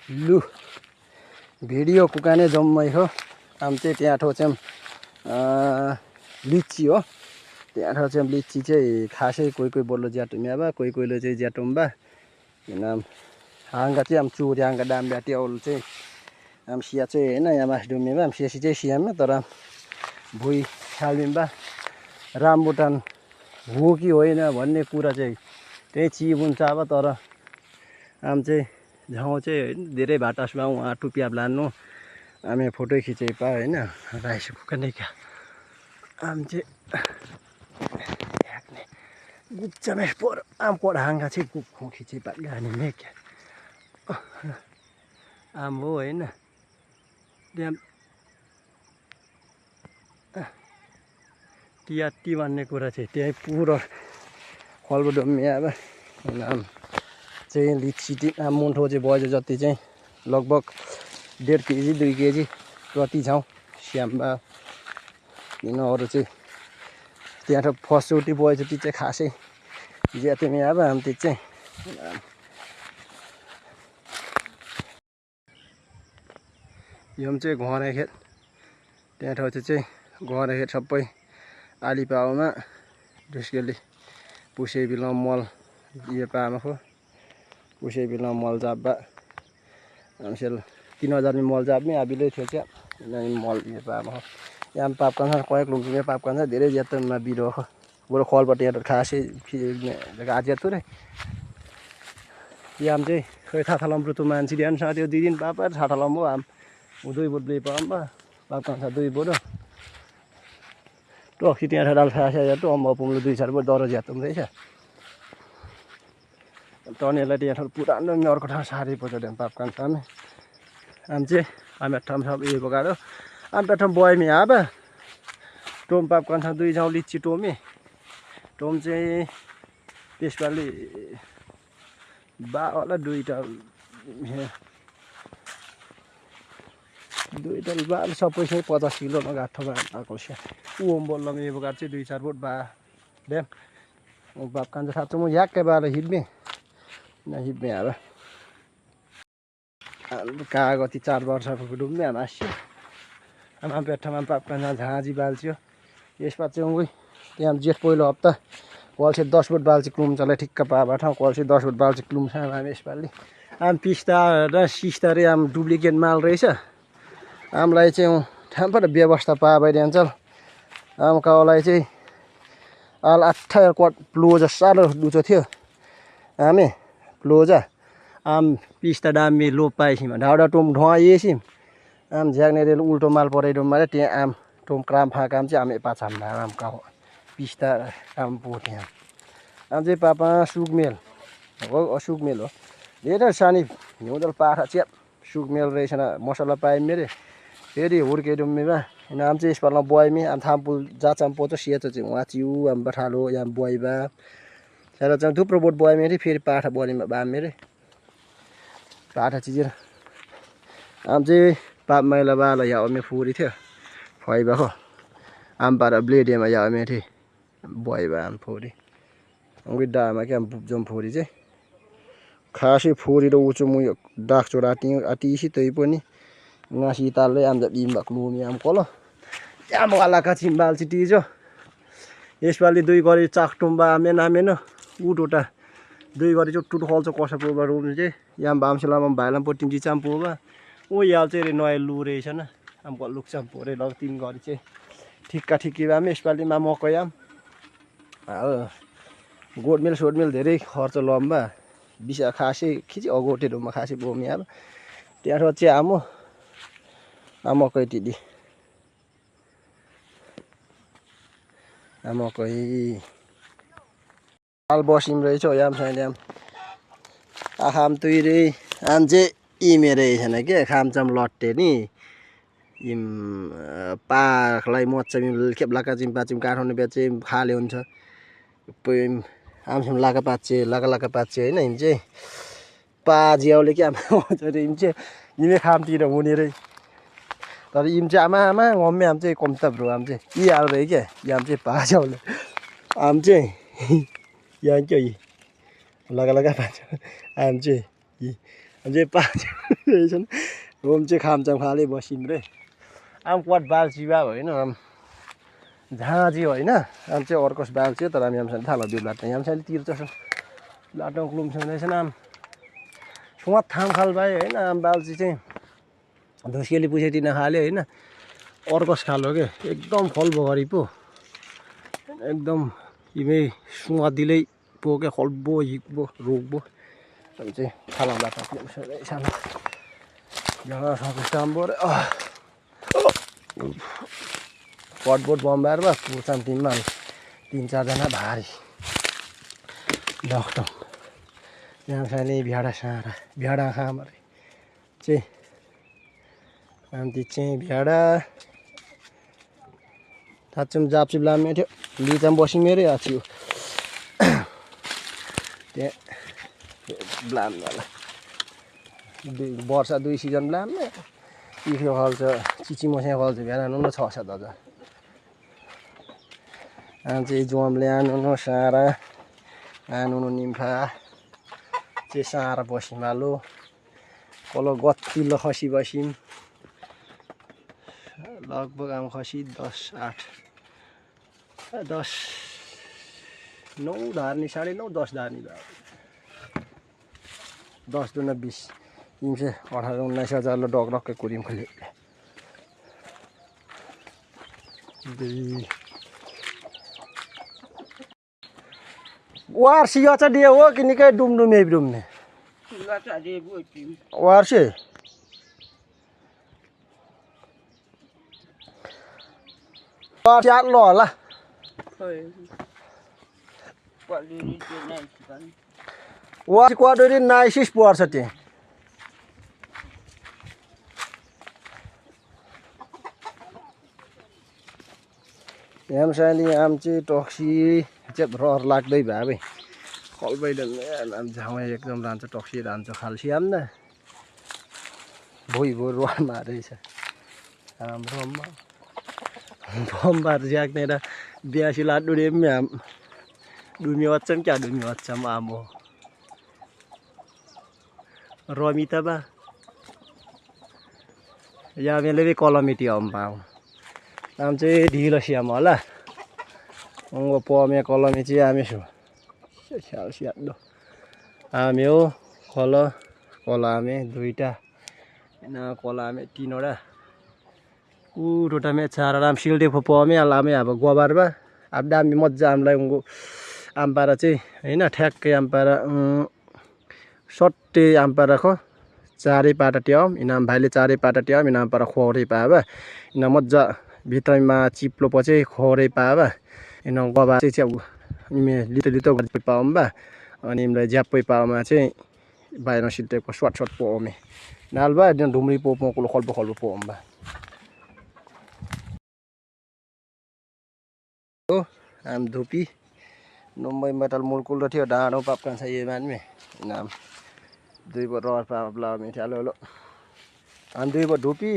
लु भिडियो कुकाने जम्मै हो आम चाहिँ त्यहाँ ठाउँ चाहिँ लिची हो त्यहाँ ठाउँ चाहिँ लिची चाहिँ खासै कोही कोही बोल्लो ज्याटुम्या बा कोही कोहीले चाहिँ ज्याटुम्बा नाम हांगा चाहिँ आम चुरी हांगा डाम ब्याटी औल चाहिँ आम सिया चाहिँ हैन यहाँ मास डुम्मेबा आम सियासी चाहिँ सियामा तर भुई खालिम्बा रामबुटान हो कि होइन भन्ने कुरा चाहिँ त्यही चिब हुन्छ अब तर आम चाहिँ झाउँ चाहिँ धेरै भाटासमा उहाँ टुपिया लानु आमे फोटो खिचे पा हैन राइस कुकने क्या आम चाहिँ गुच्चामे पर आम पर हांगा चाहिँ गुखो खिचे पा गाने ने क्या आम हो हैन त्यहाँ टियाटी भन्ने कुरा चाहिँ त्यही पुरो खलबडम्मी अब आम चाहिँ लिची आम मुन्ठो चाहिँ बज्यो जति चाहिँ लगभग 1.5 केजी 2 केजी प्रति छौँ स्याम्बा यिनीहरू चाहिँ त्यहाँ फर्स्टचोटि बज्योति चाहिँ खासै ज्यातेमी अब आम त्यो चाहिँ यो चाहिँ घरे खेत त्यहाँ ठाउँ चाहिँ घरे खेत सबै आली पाउमा ढुस्केली पुसे बिल मल ये पामा हो पुसे बिल मल जाब्बा हमसेल 3000 में मल जाब्मे आबिले थियो क्या मल ये पामा हो यहाँ पाप कान्छ कयक लुम्जुमे पाप कान्छ धेरै ज्यातमा बिरो हो बरु खलबाट यहाँ खासै जग्गा ज्यातु रे याम चाहिँ खै थाथलम रुतु मान्छे ध्यान सा त्यो 2 दिन पापा थाथलम हो आम उदय बोद्ले पाम्बा पाप कान्छ 2 बोरो टोक्सी त्यहाँ डाल खासा या तो अम्ब पुम्लो 2-4 बोर दरो ज्यातुम रहेछ तनेलाई त्यहाँ पुरानो अर्को ठाउँ साह्रै पर्छ ध्यान पाप कान्छ आम चाहिँ आमे ठाउँ सब ए बगाडो आम ठाउँ बयमी आब टोम पाप कान्छ 2 झाउ लिची टोमी टोम चाहिँ त्यसपालि बा होला 2टा बा सबै चाहिँ 50 किलो गाठोमा आएको छ ओम बोल्लम ए बगाड चाहिँ 2-4 बोट बा देम बाप कान्छ साथै म याक्के बाले हिब्मे न हिब्मे अब कागती 4 वर्षको डुम्मे आमास्यो आमा पेटमा पाप कान्छ झाँजी बाल्छ्यो यसमा चाहिँ उही त्यहाँ जेठ पहिलो हप्ता कलसे 10 बोट बाल्छ क्लुम चले ठिक्क पाबा ठाउँ कलसे 10 बोट बाल्छ क्लुम छ आम यसपालि आम पिस्ता र सिस्ता रे आम डुप्लिकेट माल रहेछ आमलाई चाहिँ ठ्याम्पट व्यवस्था पा भइदिन्छ आम काउलाई चाहिँ आल 8 क्वाट प्लोजा सारो दुचो थियो आमे प्लोजा आम पिस्ता डामी लो पाइसिम ढाउडा टोम ढुवाइएसिम आम झ्याग्नेले उल्टो माल पराइडोम मारे त्यहाँ आम टोम क्राम फाकाम चाहिँ आमे पाछाम आम काउ पिस्ता आम पोथे आम चाहिँ पापा सुकमेल हो असुकमेल हो धेरै सानी हिउँदल पाखा च्याप सुकमेल रहेछ मसला पाए मेरे फेरि हुर्केडुम्मेमा नाम चाहिँ यसपालि बयमी आम थामपुल जाचाम पोचो सेतो चाहिँ वाचिउ आम बठालो याम बयबा सारा चाहिँ थुप्रो बोट बय मेरे फेरि पाठा बनीमा बा मेरे पाठा चिज आम चाहिँ पाप मैला बाला या मे फुरी थियो फैबा हो आम पारा ब्लेडमा या मेथि बयबा आम फुरी उही डामा के आम जम फुरी चाहिँ खासै फुरी र उचो मु डाक चोराटी आटिसी तै पनि ngasih tali am da bimba klumi am kolo am wala ka chimbal chitijo यसपालि 2 गरी चाकटुम्बा आमेन आमेन उटोटा 2 गरी चुट्टुट खल्छ कसो पुबा रुम चाहिँ याम बामसलाम भाइलाम पटिम जिचाम पुबा ओ याल चाहिँ नय लु रहेछ न आम लुक्चाम पोरे ल 3 गरी चाहिँ ठिक्का ठिक्की बाम यसपालि मा मकै आम गोडमेल सोडमेल धेरै खर्च लम्बा बिसा खासै खिची अगोटेडोमा खासै बोमी अब त्यहाँ चाहिँ आमो मकै दिदी मकै हाल बसिम रहेछ याम छैन याम आखाम तुइ रे आम चाहिँ इमे रहेछन के खामचाम लट्टे नि इम पाखलाई मच्चाम खेप्लाका चिम पाचिम काठमाडौँ बेचे खाले हुन्छ आमसम लाका पाचे हैन इम चाहिँ पा ज्याउले के आम इम चाहिँ इमे खामतिर हुने रे तर इम चाहिँ आमा गम्मे आम चाहिँ कम्ता ब्रो आम चाहिँ यी आल रहे क्या याम चाहिँ पाछाउले आम चाहिँ यहाँ के लगा पाछ आम चाहिँ जे पाँच रोम चाहिँ खामचाम खाले बसिम रे आम क्वाट बाल्ची बा होइन आम झाँजी होइन आम चाहिँ अर्कस बाल्ची तर आम यामसाले थाहा दियो लाट्ने यामसाले तिर्छ लाटो क्लुम छैन आम सुवात थाम खाल भाइ होइन आम बाल्ची चाहिँ धुस्केली पुछेटिन खाले होइन अर्कस खालो के एकदम फल्बो गरी पो एकदम इमे सुवात दिलै पो के खल्बो हिक्बो रोक्बो अनि चाहिँ थाला बाटा सानो यहाँ सबै काम रे पटबोट बम्बाएर बा पुर्छाम टिममा 3-4 जना भारी डक्टर यहाँ खाने भ्याडा सारा भ्याडा खाम अरे चाहिँ अन्ति चाहिँ भ्याडा थाचुम जाप्चुप लामे थियो लिचाम बसी मेरै आछियो त्यहाँ ब्लामवाला वर्ष 2 सिजन ब्लामे इख्यो खल्छ चिची मसिया खल्छ भ्याडा नुन 6-7 हजार चाहिँ जोमले आनु सारा आनु निम्फा चाहिँ सारा बसिमालो कल गतिलो खसी बसिम लगभग आम खसी 9 धार्नी 9.5 10 धार्नी भयो 10 दुना 20 यिन चाहिँ 18-19 हजारले डगडक्कै कुरिम खोले वार्सी अच्छा दिए हो कि निकै डुमडुमे डुम्ने वार्सी वार्सी आलो होला वार्सी क्वाडोरी नाइसिस पर्छ त्यहाँ यामसाली आम चाहिँ टक्सी चाहिँ रहर लाग्दै भयो भाइ खलबैले झाउँ एकदम लान्छ टक्सी लान्छ खाल्सी आम न भोइ भो रुवामा रहेछ हाम्रो बम्बार ज्याक्ने र 82 लाख डुडेम आम डुमी बच्चम क्या डुमी बच्चम आम हो रमिता बा या मेले कलमिटी आम पाऊ आम चाहिँ ढिलो सियाम होला उनको पमे कलमी चाहिँ आमे छु ख्याल स्यादो आमे हो कलामे 2टा न कलामे 3वटा टोटामे 4 आम सिल्टे पमे आलामे अब गोबर बा अब दामी मजा आमलाई उनको आम पारा चाहिँ हैन ठ्याक्कै आम पारा सट्टे आम पारा खो 4 पाटा ट्याम इनाम भाइले 4 पाटा ट्याम इनाम पारा खोरे पाबा इना मजा भित्रमा चिप्लो पछि खोरे पाबा इन गबा चाहिँ इमे लितो गरि पाउम्बा अनि इमलाई ज्यापै पाउमा चाहिँ बाहिर सिल्टेको सर्ट पोमे नालबा ढुम्री पोपोको खल्बो पोम्बा हो आम धुपी नम्बै मेटल मुलकुल थियो डाँडो पापकान छ ये मानमे नाम 2 बो रहर पापला मिठालो लो आम 2 बो धुपी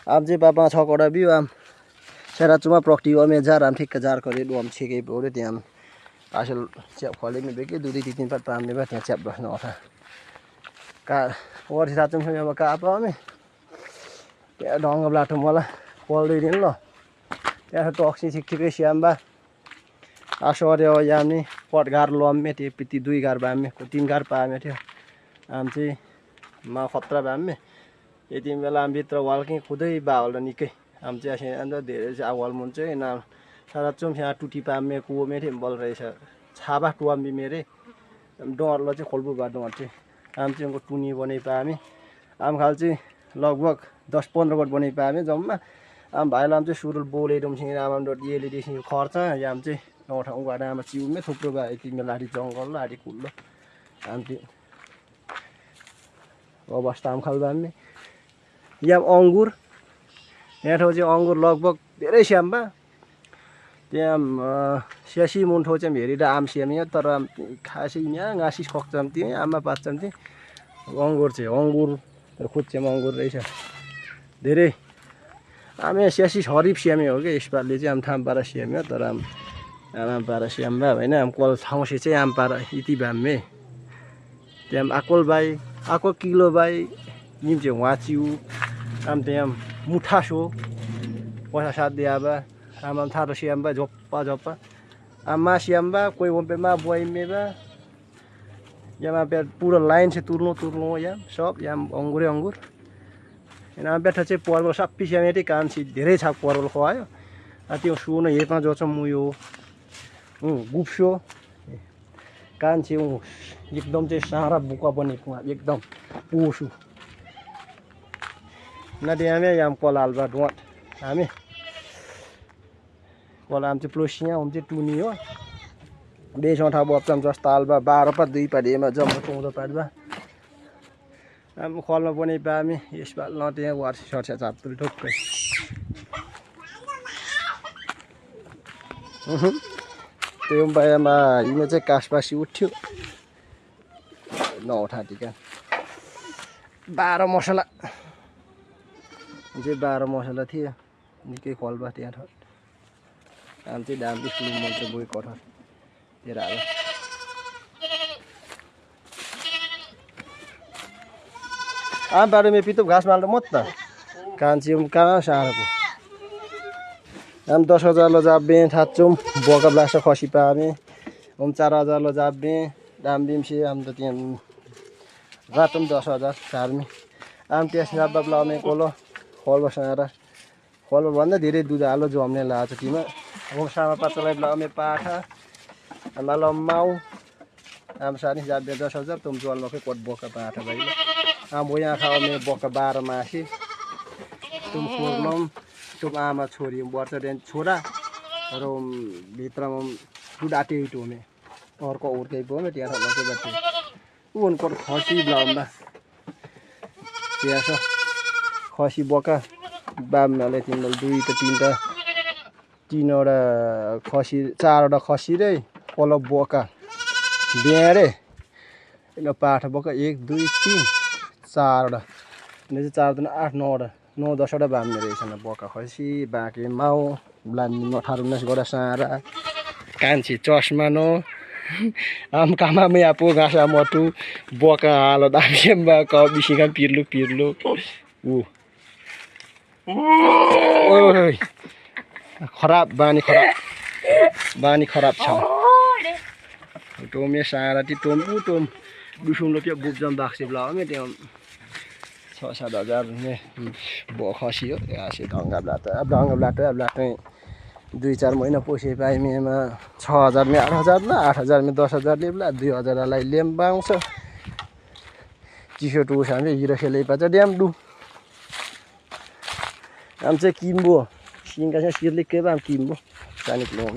आम चाहिँ पापा 6 कडा बिउ आम सेराचुमा प्रक्टी अमे जार आम ठिक्क जार करे डोम छिकै बोरे त्यहाँ आसल च्याप खले मे बेके 2-3 पात पाम्ने बा त्यहाँ च्याप बस्न अथा का वरि साचुम अब का पामे त्यहाँ ढङ्ग लाटो मलाई पल्दै दिन ल त्यहाँ टक्सी ठिकै स्याम्बा आसरे यामनी पट गार लम्मे त्यो पिति 2 गार बामे 3 गार पामे थियो आम चाहिँ मा खतरा बामे यति बेला आम भित्र वालकै खुदै बावल निकै आम चाहिँ असे अन्त धेरै चाहिँ आवाल मुन चाहिँ ना सारा चुम यहाँ टुटी पामे कुमे थियो बल रहेछ छाबा टुवाम्बी मेरे डरलो चाहिँ खोल्बु बा डर चाहिँ आम चाहिँ उनको टुनी बनाइ पामे आम खाल चाहिँ लगभग 10-15 गट बनाइ पामे जम्मा आम भाइला आम चाहिँ सुरुल बोले डुमसिङ आम डट येले देसी खर्च याम चाहिँ ठाउँ गाडा आमा चिउमे थुप्रो बा यति लाडी जङ्गल लाडी खुल्लो आम चाहिँ अवस्था आम खाल बामे याम अंगुर यहाँ ठाउँ चाहिँ अंगुर लगभग धेरै स्याम्बा त्यहाँ स्यासी मुन्ठो चाहिँ हेरेर आम स्यामियो तर खासै यहाँ घाँसिस खक्छम त्यो आमा पाच्छम त्यो अंगुर चाहिँ अंगुर खुच्चेमा अंगुर रहेछ धेरै आमे स्यासी हरिफ स्यामे हो कि यसपालि चाहिँ आम थाम पारा स्याम्यो तर आम पारा स्याम्बा होइन आम कल ठाउँसे चाहिँ आम पारा इति बामे Tiam akol bay, akol kilo bay, nim je wachiu, tiam mutaso, wasa sat dia ba, tharo siam ba jopa. Ma siam ba, koi wompe ma boy me ba. Yam pe pura line se turno yam, सब yam अंगुर. बेटा चाहिँ पर्वल सबै स्यामेटी कान्छी धेरै छ पर्वल खुवायो त्यो सुन हेर्न जो छ मुयो गुप्सो कान्छी एकदम चाहिँ सारा बुका बनेको एकदम पोसु नदियामे याम कोलालबा डोट हामी कोलाम चाहिँ प्लोसिया हम चाहिँ टुनी हो बेसौँ ठाउँ बप्चम जस्ता आलबा 12 पा 2 पाडीमा जम्मा 14 पाडीमा हम खोल्न पनि पामी यसपाल नदिया वार्सी सर्छ चाप्तुल ठोक्कै त्यो बायामा हिँड्ने चाहिँ कासपासी उठ्यो नउठाटिका 12 मसला जे 12 मसला थियो निकै खोल्बा त्यहाँ ठट काम चाहिँ दामी फुल मन चाहिँ बोइ कठर तेर हाल बारे में पितुप घाँस माल्दा मत त कान्छी कहाँ साँडको हम 10,000 लो जाबे थाचुम बोका ब्लास खसी पामे हम 4,000 लो जाबे दाम बिमसे हम त त्यहाँ रातम 10,000 चारमी हम त्यस जाबब लामे कोलो खोल बसारा खोल भन्दा धेरै दुध हालो जम्ने लाछ तिमा हम सामा पाचलाई लामे पाठा हामीलाई माउ हम सानी जाबे 10,000 तुम जलमा के कोट बोका पाठा भाइ हम यहाँ खाओ में बोका 12 मासी तुम फोर्नम तुम आमा छोरी वर्ष देन छोरा र भित्रमा दुडाटे टोमे अर्को उर्कै बोमे त्यहाँ लसे बटे उनको खसी ब्लाउमा त्यहाँ छ खसी बोका बामले तिमीले 2 त 3 त 3 वटा खसी 4 वटा खसी रे कोलो बोका बेरे यो पाठ बोका 1 2 3 4 वटा ने 4 दिन 8 9 वटा 9 10 वटा बाम्ने रहेछ न बोका खसी बाँके माउ ब्लान्नी 18 गरा सारा कान्छी चस्मा नो आम कामामे आपो गासा मटु बोका हालो दासेम्बा क बिसिका पिर्लु ओइ खराब बानी खराब छ टोमे सारा ती टोम्बु टोम दुसुमलो के बुबजम बाक्से ब्लामे त्यो 6-7 हजार में खसी हो यहाँ ढङ्गा ब्लाट 2-4 महिना पोसे पाए में 6,000 में 8,000 ला 8,000 में 10,000 लेब्ला 2,000 लाई लेम बाउँछ चिसो टुस हामी हिरो खेले पाछ ड्याम डु हम चाहिँ किम्बो सिंगा चाहिँ सिरले के बाम किम्बो सानी प्लोम